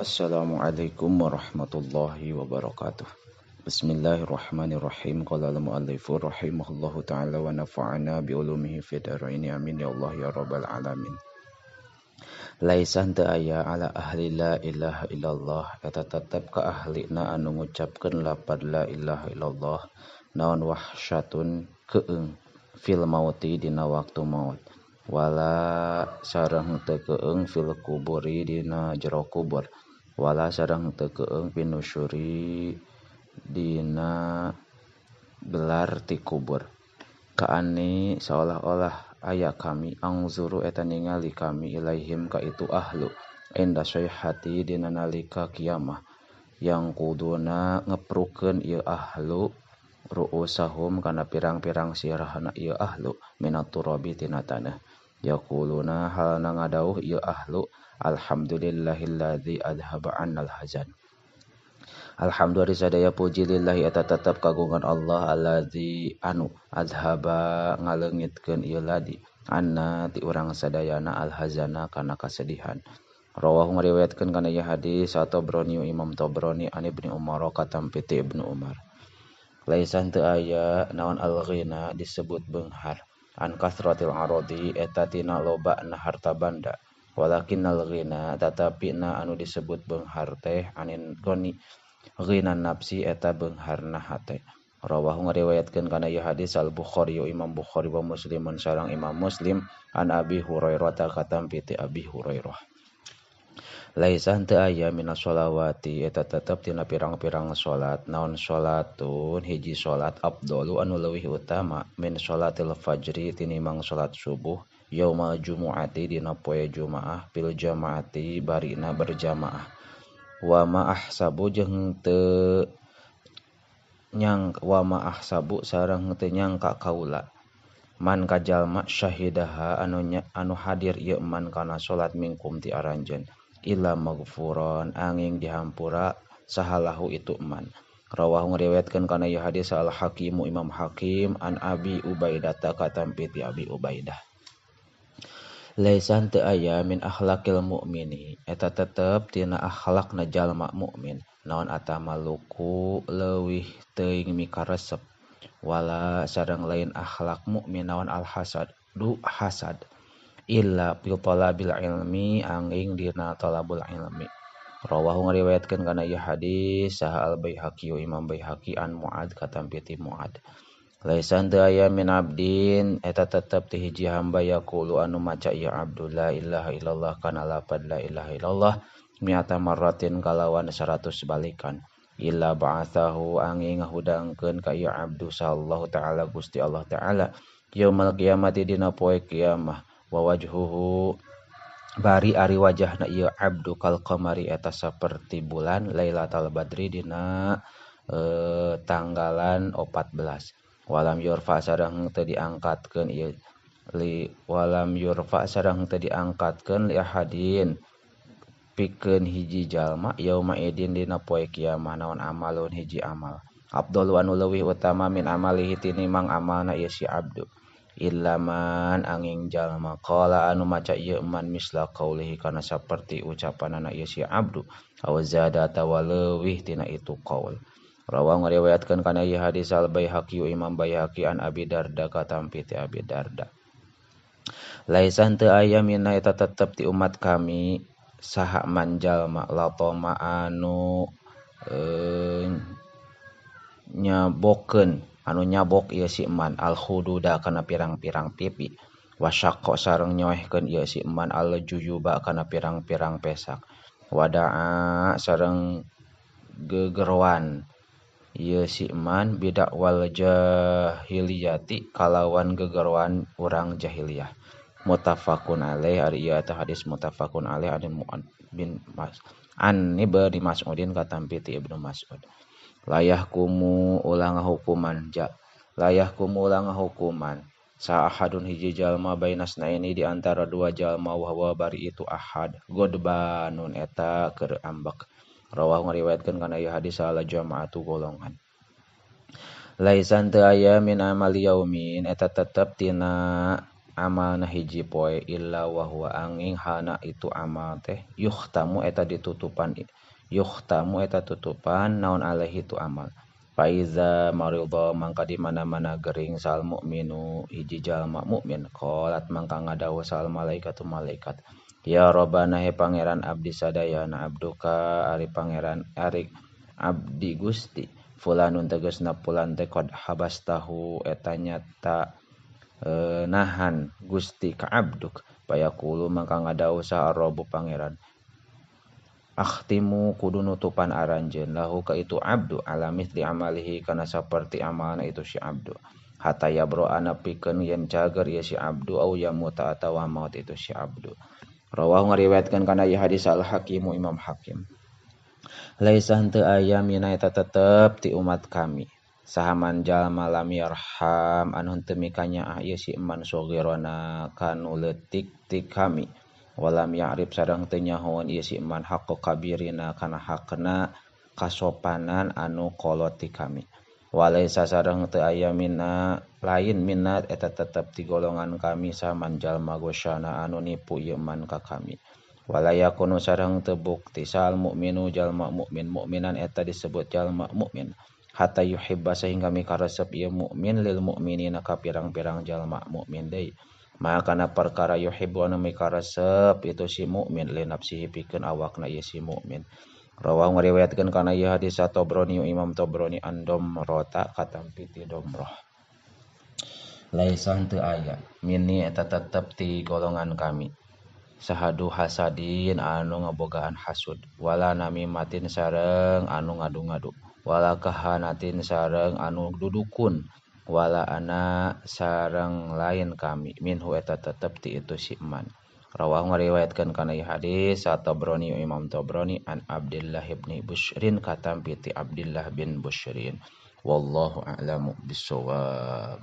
Assalamualaikum warahmatullahi wabarakatuh. Bismillahirrahmanirrahim. Qala al-muallifu rahimahullahu ta'ala wa nafa'ana bi ulumihi fid dharain. Amin ya Allah ya rabbal alamin. Laisa teu aya ala ahli la ilaha illallah eta tetep ka ahlina anu ngucapkeun lapad la ilaha illallah naon wahsyatun keung fil mauti dina waktu maut wala sareng teu keung fil kuburi dina jero kubur wala sareng teu keung pinusyuri dina belar ti kubur kaani seolah-olah aya kami angzuru eta ningali kami ilaihim ka itu ahlu inda sayhati dina nalika kiamah yang kuduna ngeprukeun ieu ahlu ru'usahum kana pirang-pirang sirahna ieu ahlu minat turabi tina tanah yaquluna halna ngadauh ieu ahlu alhamdulillahilladzi adhaba 'annal hazan. Alhamdulillah sadaya puji lillahi eta tetep kagungan Allah alladzi anu adhaba ngaleungitkeun ieu ladi anna ti urang sadayana alhazana kana kasedihan. Rawahu ngariwayatkeun kana ieu hadis At-Tabrani Imam Tabrani an Ibnu Umar katampi ti Ibnu Umar. Laisa teu aya naon al-ghina disebut beunghar an kasratil aradi eta tina lobana harta banda walakinnal ghina tatapi na anu disebut beunghar teh anin goni ghina nafsi eta beungharna hate. Rawahu ngariwayatkeun kana ieu hadis Al-Bukhari Imam Bukhari wa Muslimun sareng Imam Muslim an Abi Hurairah ta katampi ti Abi Hurairah. Laisa teu aya minas sholawati eta tetep tina pirang-pirang salat naon salatun hiji salat afdalu anu leuwih utama min salatil fajri tinimbang salat subuh yaumal jumu'ati dina poe Jumaah fil jamaati barina berjamaah wa ma ahsabu jeung teu nyang wa ma ahsabu sareng teu nyangka kaula man kajalma syahidaha anu hadir ieu man kana salat mingkum ti aranjeun illa maghfuron angin dihampura sahalahu itu man. Rawahu ngariwayatkeun kana ieu hadis Al Hakimu Imam Hakim an Abi Ubaidah katampi ti Abi Ubaidah. Laisa teu aya min akhlaqil mukmini eta tetep tina akhlakna jalma mukmin naon atamaluku leuwih teuing mikaresep wala sareng lain akhlak mukmin naon al hasad du hasad illa fi talabil ilmi angin dina talabul ilmi. Rawahu ngariwayatkeun kana ieu hadis saha Al Baihaqi Imam Baihaqi an Muad katampi ti Muad. Laisa teu aya min abdin eta tetep ti hiji hamba yaqulu anu maca ya abdul la ilaha illallah kana lapad la ilaha illallah mi'ata marratin kalawan 100 balikan illa ba'athahu angin ngahudangkeun ka ieu abdu sallallahu ta'ala Gusti Allah ta'ala yaumal qiyamati dina poe kiamah wa wajhuhu bari ari wajahna ieu abdu kal qamari eta saperti bulan Lailatul Badri dina tanggalan 14 walam yurfa sareng teu diangkatkeun ieu li walam yurfa sareng teu diangkatkeun li ahadin pikeun hiji jalma yauma idin dina poe kiamah naon amalun hiji amal afdalu anu leuwih utama min amalihi tinimbang amalna ieu si abdu illa man angin jalma qala anu maca ieu man misla qaulihi kana saperti ucapanana ieu si abdu aw zada atawa leuwih tina itu qaul. Rawahu ngariwayatkeun kana ieu hadis Al Baihaqi Imam Baihaqi an Abi Darda katampi ti Abi Darda. Laisa teu aya mina eta tetep ti umat kami saha man jalma latoma anu nyabokeun anu nyabok ieu si man al hududa kana pirang-pirang pipi wasyaqqa sareng nyoehkeun ieu si man al juyuba kana pirang-pirang pesak wadaa sareng gegeroan ieu si man bidakwal jahiliyati kalawan gegeroan urang jahiliyah. Muttafaqun alaih ari ieu eta hadis muttafaqun alaih an Mu'ad bin Mas an Ibnu Mas'udin katampi ti Ibnu Mas'ud. Layahkumu ulah ngahukuman ja layahkumu ulah ngahukuman sa ahadun hiji jalma bainasnaini di antara dua jalma wa huwa bari itu ahad godbanun eta keur ambek. Rawahu ngariwayatkeun kana ieu hadis ala jamaatu golongan. Laisa teu aya min amali yaumin eta tetep tina amalna hiji poe illa wa huwa angin hana itu amal teh yuhtamu eta ditutupan yuhtamu eta tutupan naon alaihi tu amal. Faiza maridha mangka di mana-mana gering sal mukminu hiji jalma mukmin qalat mangka ngadawuh sal malaikatu malaikat ya Robbana he pangeran abdi sadayana abduka ari pangeran ari abdi Gusti fulanun tegasna fulan teh qad habastahu eta nyata nahan Gusti ka abduk payaqulu mangka ngadawuh saha Rabbu pangeran akhtimu kudu nutupan aranjeun lahu ka itu abdu ala mithli amalihi kana saperti amalna itu si abdu hatta yabro ana pikeun yen cager ieu si abdu au yamuta atawa maut itu si abdu. Rawahu ngariwayatkeun kana ieu hadis al hakimu Imam Hakim. Laisa henteu aya mina eta tetep ti umat kami sahaman jalma lam yarham anu henteu mikanyaah ieu si man sogirona kanu leutik ti kami walam ya'rif sareng teu nyahoan ieu si man haqqo kabirina kana hakna kasopanan anu kolot ti kami walaisa sareng teu aya mina lain minat eta tetep ti golongan kami saman jalma gosyana anu nipu ieu man ka kami walayakunu sareng teu bukti sal mukminu jalma mukmin mukminan eta disebut jalma mukmin hatta yuhibba sehingga mikaresep ieu mukmin lil mukminina ka pirang-pirang jalma mukmin deui makana perkara yuhibbu anu mikaresep itu si mukmin li nafsihi pikeun awakna ieu si mukmin. Rawahu ngariwayatkeun kana ieu hadis Tabrani Imam Tabrani an Domrota katampi ti Domroh. Laisa teu aya minni eta tetep ti golongan kami sahadu hasadin anu ngabogaan hasud wala namimatin sareng anu ngadu-ngadu wala kahanatin sareng anu dudukun wala ana sareng lain kami minhu eta tetep ti itu si man. Rawahu ngariwayatkeun kana ieu hadis Tabrani Imam Tabrani an Abdullah bin Bushrin katampi ti Abdullah bin Bushrin. Wallahu a'lamu bissawab.